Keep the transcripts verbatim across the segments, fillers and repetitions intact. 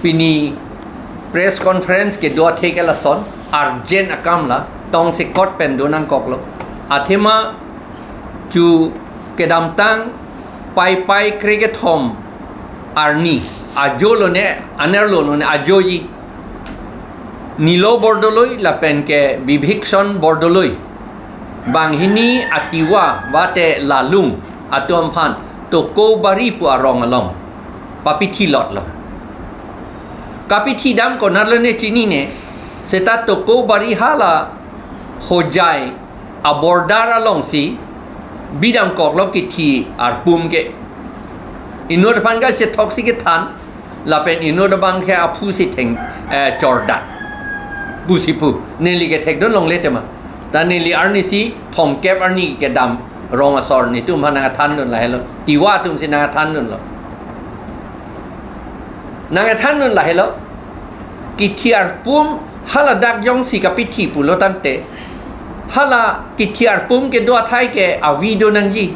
Pini press conference kedo athe ke lason, urgent akam la, tongsekot pen do nangkoklo. Athema chu kedamtang Paipai krekethom arni, ajo lone, anerlo lone, ajoji Nilo Bordoloi lapen ke Bibhikson Bordoloi, banghini a Tiwa mate Lalung atum aphan Tokobari pu arong along papithi lotlo. Kapithi dam konatlo ne chinine, seta Tokobari hala Hojai a border alongsi bidam koklo kithi arpum ke. Inut aphan ke chethok si kethan, lapen inut abang ke aphu si theng, eh, chordat pusi pu. Neli ke thekdun longle tema. Ta neli arnisi thomkep arni kedam rong asor, netum aphan nangthandun lahelo. Tiwa atum si nangthandunlo. Nangthandun lahelo. Kithi arpum hala dak jongsi kapithi pulo tangte, hala kithi arpum kedo athai ke avi do nangji.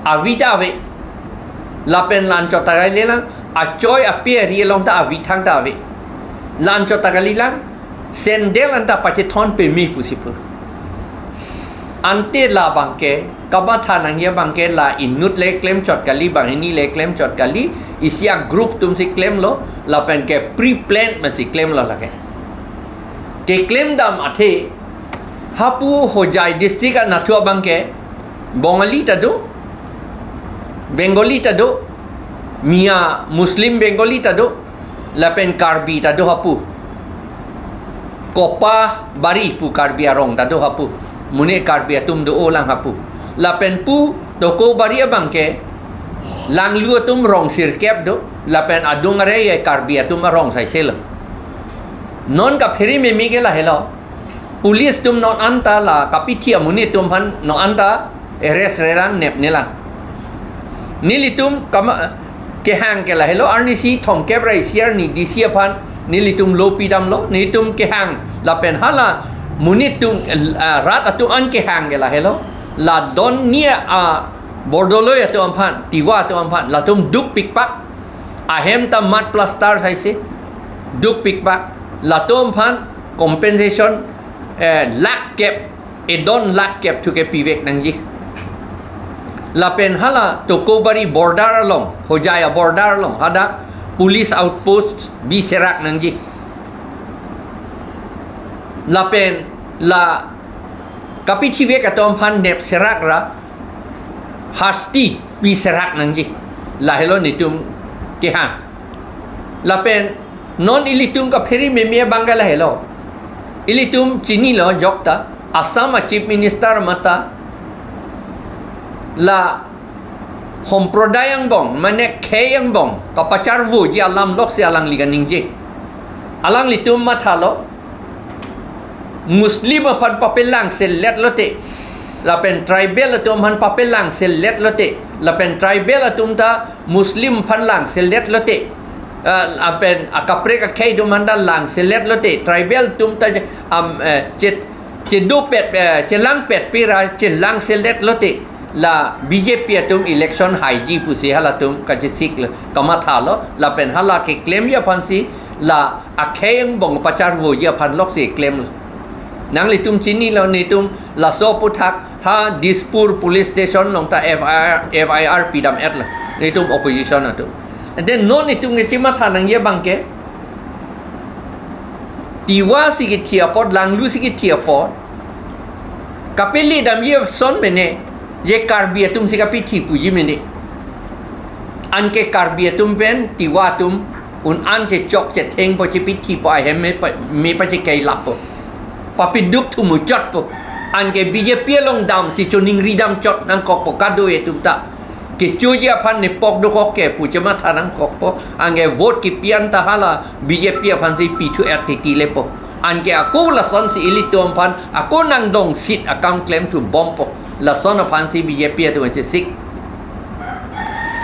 Avi ta ave. Lapen la-anchot ta kalilang, achoi ape ari along ta avi thangta ave. La-anchot ta kalilang, sandal anta pachethon peme pusi pu. Ante labang ke, kamatha nangji abang ke la inut le klemchot kali, banghini le klemchot kali, isi a group atum si klemlo, lapen ke pre-plan pensi klemlo lake. Keklem dam athe, hapu Hojai district anatthu abang ke, Bongali ta do, Bengali ta do, Miya Muslim Bengali ta do, lapen Karbi ta do hapu. Kopabari pu Karbi arong ta do hapu. Mune Karbi atum do-o lang hapu. Lapen pu Tokobari abang ke Langlu atum rong sirkep do, lapen adung arei Karbi atum arong saiselo. Non kaphere meme ke lahelo. Police atum non anta la kapithi amonit atum aphan non anta arrest relang, nepnelang. Nelitum kama kehang ke lahelo, arnisi thomkep ra isi arni D C aphan nelitum lo pidamlo, nelitum kehang lapen hala monit atum, ah, rat atum an kehang ke lahelo. La don ni a Bordoloi atum aphan, Tiwa atum aphan, latum dukpikpak, ahem ta mud plaster saise, dukpikpak, latum aphan compensation, eh, lakh kep, edon lakh kep thu ke pivek nangji. Lapen hala Tokobari border along, Hojai a border along, hadak police outpost biserak nangji. Lapen la kapithi vek atum aphan nepserak ra hasti piserak nangji. Lahelo netum kehang. Lapen non ilitum kaphere meme abang ke lahelo. Ilitum chinilo jokta, Assam a Chief Minister mata la Sampradaya angbong, mane khei angbong kapacharvoji alam loksi alangli kaningje. Alanglitum mathalo, Muslim aphan papelang selet lote, lapen tribal atum aphan papelang selet lote, lapen tribal atum ta Muslim aphan lang selet lote, ah, lapen akaprek akhei atum aphan ta lang selet lote, tribal atum ta, am, eh, chet, chedopet, eh, chelangpet pira chelang selet lote, la B J P atum election haiji pusi halatum kachesiklo, kamathalo, lapen hala keklemji aphansi la akhei angbong pacharvoji aphan loksi klemlo. Nanglitum chinilo, netum laso aphuthak ha Dispur police station along ta F I R, F I R pidam-etlo, netum opposition atum. And then non netum kechimatha nangji abang ke, Tiwa si kithi apot, Langlu si kithi apot, kapele damji ason mene, je Karbi atum si kapithi puji mene. Anke Karbi atum pen Tiwa atum un-an chechok chethengpo, chepithipo, ahem me pa, me pachekeilappo. Papiduk thu muchotpo. Anke B J P along damsi choningri damchot nangkokpo kadokave atum ta. Kechoji aphan nepok dokok ke pu chematha nangkokpo. Anke vote kipi-an ta hala B J P aphansi pithu-et titi lepo. Anke ako lasonsi ilitum aphan ako nangdongsit akam klemthu bompo. Lason aphansi B J P atum chesik.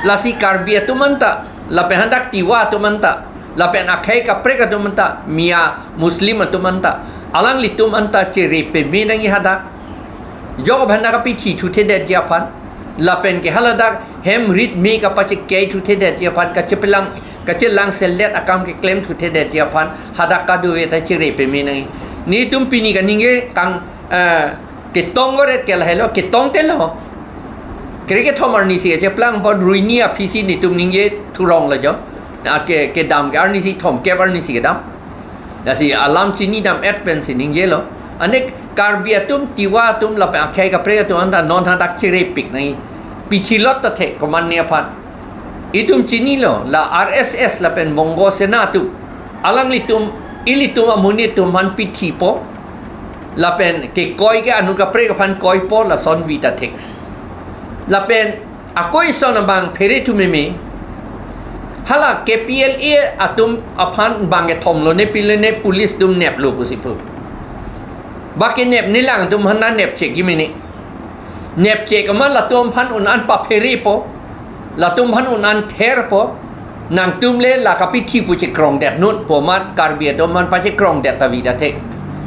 Lasi Karbi atum anta, lapen hadak Tiwa atum anta, lapen akhei kaprek atum anta, Miya Muslim atum anta, alanglitum anta chere peme nangji hadak. Jok aphan kapithi thuthedetji aphan, lapen ke haladak hem rit me kapachekei thuthedetji aphan, kachepelang Kachelang selet akam keklem thuthe detji aphan hadak kadokave ta chere peme nangji. Netum pini kaningje kang, eh, ketong goret ke lahelo, ketong telo. Kre kethom arnisi kacheplang apot ruini aphisi netum ningje thurong lo jo. Na ke, kedam ke arnisi thomkep arnisi kedam. Lasi alam chinidam et pensi ningjelo. Anek Karbi atum, Tiwa atum, lapen akhei kaprek atum anta non hadak cherepik nangji. Pithilot ta thek komatne aphan. Itum chinilo, la R S S lapen Bongo Sena atum. Alanglitum, ilitum amonit atum aphan pithipo. Lapen kekoi ke anu kaprek aphan koipo, lason vi ta thek. Lapen ako ison abang phere thu meme. Hala K P L A atum aphan bang kethom lone pilo ne police atum neplo pusi pu. Ba kenep nelang atum aphan nanepchekji mene. Nepchek amat latum aphan un-an papherepo. Latum aphan un-an therpo. Nangtum le la kapithi pu chekrongdetnon pu amat Karbi atum aphan pachekrongdet ta vi ta thek.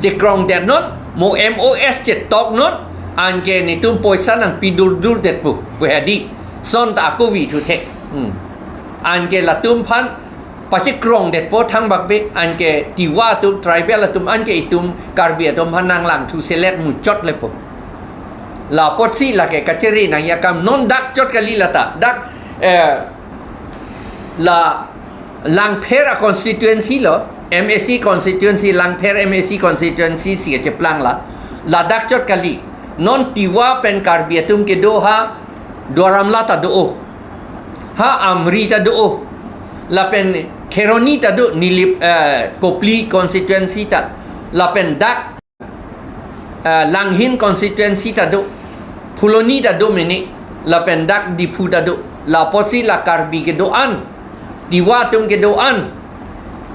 Chekrongdetnon, mo M O S chetoknon, anke netum poisa nangpidurdurdetpo, pu hedi. Son ta ako vi thu thek. Hmm. Anke latum aphan pachekrongdetpo thangbak be, anke Tiwa atum, tribal atum, anke itum Karbi atum aphan nanglang thu selet muchot lepo. La apotsi lake kachere nangji akam non dak chot kali lata. Dak, eh, la Langpher a constituency lo, M A C constituency, Langpher M A C constituency si kacheplang la, ladak chot kali. Non Tiwa pen Karbi atum kedo ha Duar Amla ta do-o. Ha Amri ta do-o. Lapen Kheroni ta do, Nilip, eh, Kopili constituency ta. Lapen dak eh, Langhin constituency ta do, Phuloni ta do mene, lapen dak Diphu ta do, la apotsi la Karbi kedo-an, Tiwa atum kedo-an,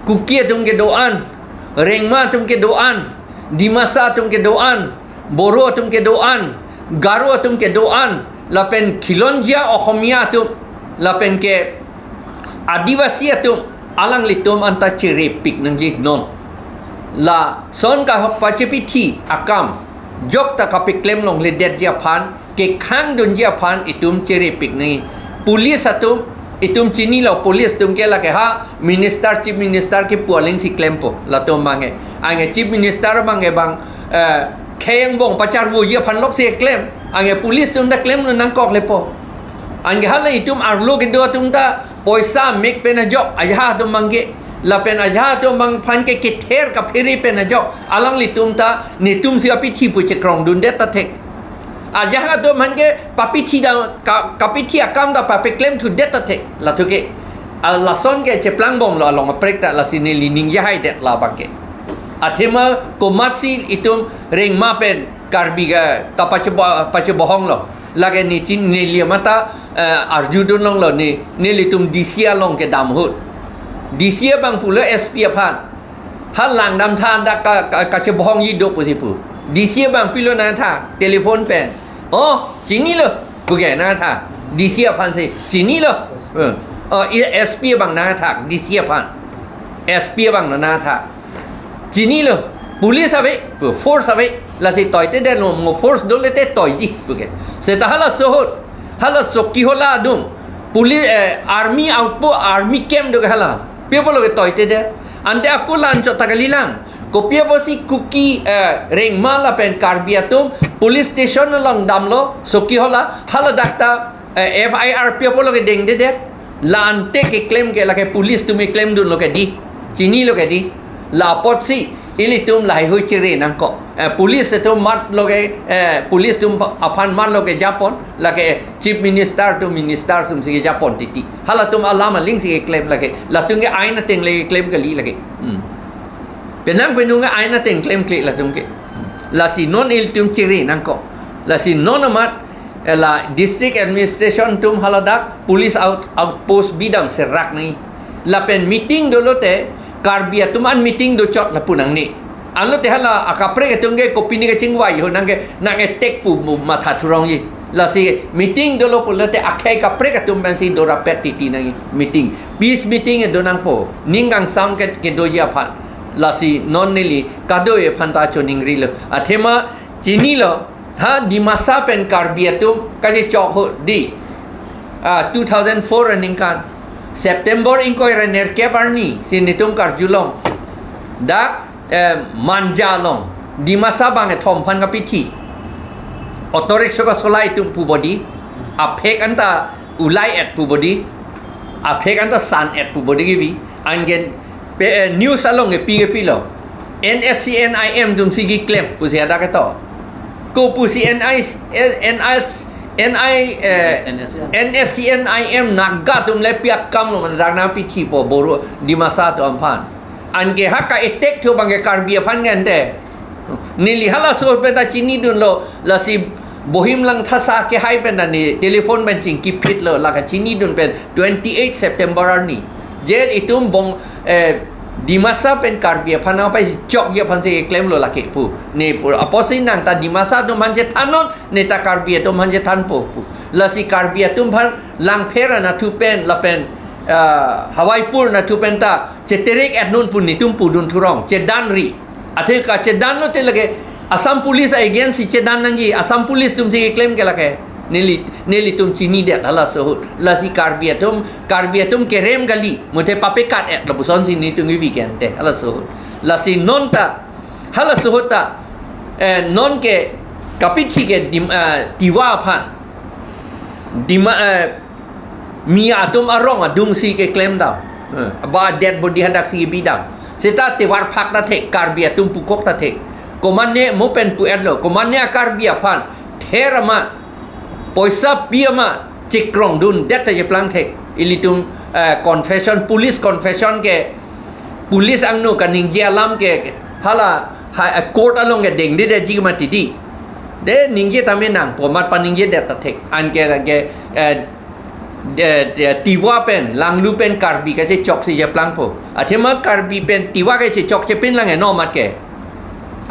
Kuki atum kedo-an, Rengma atum kedo-an, Dimasa atum kedo-an, Boro atum kedo-an, Garo atum kedo-an, lapen khilonjia Ohomia atum, lapen ke Adivasi atum, alanglitum anta cherepik nangji non. Lason kapachepithi akam jok ta kapeklem longledetji aphan, kekhangdunji aphan itum cherepik nangji. Police atum, itum chinilo, police atum ke lake ha minister, chief minister kepu aling si klempo, latum abang ke. Anke chief minister abang ke bang, eh, khei angbong pacharvoji aphan lok si klem. Anke police atum ta klemlo nangkok lepo. Anke hala itum arlo kedo atum ta poisa mek pen ajok, ajahak atum abang ke, lapen ajahak atum abang aphan ke kether kaphere pen ajok, alanglitum ta netum si apithi pu chekrongdundet ta thek. Ajahak atum aphan ke papithi da, ka-, kapithi akam ta papeklem thudet ta thek. Lathu ke, a, lason ke cheplangbomlo along aprek ta, lasi neli ningje haidet labang ke. Athema komatsi itum Rengma pen Karbi ke kapachebo-, pachebohonglo. Lake ne chin, neli amat ta, eh, arjudun longlo ne, nelitum D C along kedam ahut. D C abang pulo S P aphan. Ha langdamtha dak ka, ka, kachebohongji do pusi pu. D C abang pilo nangtha, telephone pen. Oh, chinilo, puke nangtha. D C aphan si, chinilo. Eh, oh, i S P abang nangtha, D C aphan. S P abang nangtha. Chinilo, police ave, pu, force ave, lasi toitedetlo, mo force dole te toiji, puke. Seta hala sohot, hala Chokihola adung, police, eh, army outpost, army camp do hala. Pi apotlo ke toitedet. Ante ako la-an chot ta kalilang. Kopi apotsi Kuki, eh, Rengma lapen Karbi atum police station along damlo, Chokihola, hala dak ta, eh, F I R pi apotlo ke dengdedet. La ante keklem ke lake police atum keklemdunlo ke di. Chinilo ke di. La apotsi ilitum laheihui chere nangkok. Eh, police atum matlo ke, eh, police atum aphan matlo ke japon, lake chief minister atum, minister atum si japon titi. Halatum alam aling si keklem lake. Latum ke ain ateng le keklem kali lake. Hmm. Penang penung ke ain ateng klemkle latum ke. Lasi non ilitum chere nangkok. Lasi non amat, eh, la district administration atum haladak police out-, outpost bidam serak nangji. Lapen meeting dolote Karbi atum an meeting dochot lapu nangne. Anlote hala akaprek atum ke kopine kachingvai ho nang ke, nang etek pu mu matha thurongji. Lasi meeting dolo pulote akhei kaprek atum pensi dorapet titi nangji meeting. Peace meeting do nangpo. Ning kangsam ke, kedoji aphan. Lasi non neli kadokave aphan ta choningrilo. Athema chinilo, ha Dimasa pen Karbi atum kachechok ho di. Ah, two thousand four aningkan. September ingkoi ra nerkep arni si netum karjulong. Dak, eh, Manja along Dimasa bang ethom aphan kapithi. Auto rickshaw kasolai atum pu bodi. Aphek anta ulai-et pu bodi. Aphek anta san-et pu bodi kevi. Anke pe, eh, news along kepi kepilo. N S C N I M atum si keklem pusi hadak ketok. Ko pusi N I, N I, N I, eh, N S C N I M Naga atum le pi akam lo, man dak nangpithi po Boro Dimasa atum aphan. Anke ha ka-attack thu abang ke Karbi aphan ke ante. Neli halaso ahut pen ta chinidunlo, lasi Bohim Langthasa kehai pen ta ne telephone pen chingkiphitlo, la kachinidun pen twenty-eight September arni. Je itum bong, eh, Dimasa pen Karbi aphan nangpachokji aphan si klemlo lake pu. Ne pu apotsi nang ta Dimasa atum aphan chethannon, ne ta Karbi atum aphan chethanpo pu. Lasi Karbi atum aphan langpher anatthu pen lapen, ah, Hawaipur anatthu pen ta cheterek-etnon pu netum pudun thurong, chedanri. Athe kachedanlo te lake Assam Police a-against si chedan nangji, Assam Police atum si keklem ke lake. Neli, nelitum chinidet halaso ahut. Lasi Karbi atum, Karbi atum kerem kali, muthe papekat-et lapusonsi netum kevi ke ante halaso ahut. Lasi non ta, halaso ahut ta, eh, non ke kapithi ke Dim-, eh, Tiwa aphan. Dima, eh, Miya atum arong adung si keklem dam. Eh, ba dead body hadak si kebi dam. Seta Tiwa phak ta thek, Karbi atum pukok ta thek. Komatne mo pen pu-etlo, komatne a-Karbi aphan ther amat, poisa pi amat, chikrong dundet ta cheplang thek. Ilitum, eh, confession, police confession ke, police angno kaningje alam ke, hala, ha, court along ke dengdedetji mati di. De ningje tame nangpo amat paningjedet ta thek. Anke, anke, eh, de, de, Tiwa pen, Langlu pen Karbi kachechok si cheplangpo. Athema Karbi pen Tiwa kachechok chepinlang eno amat ke.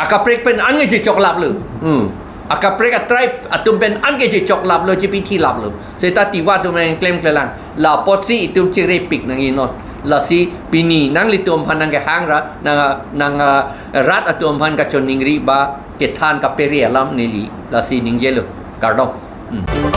Akaprek pen an kachechok laplo. Hmm. Akaprek a-tribe atum pen an kachechok laplo, chepithi laplo. Seta Tiwa atum nangklemklelang. La apotsi itum chirepik nangji non. Lasi pini nanglitum aphan nangkehang ra, nang, nang, ah, rat atum aphan kachoningri ba kethan kapere alam neli. Lasi ningjelo. Kardom. Hmm.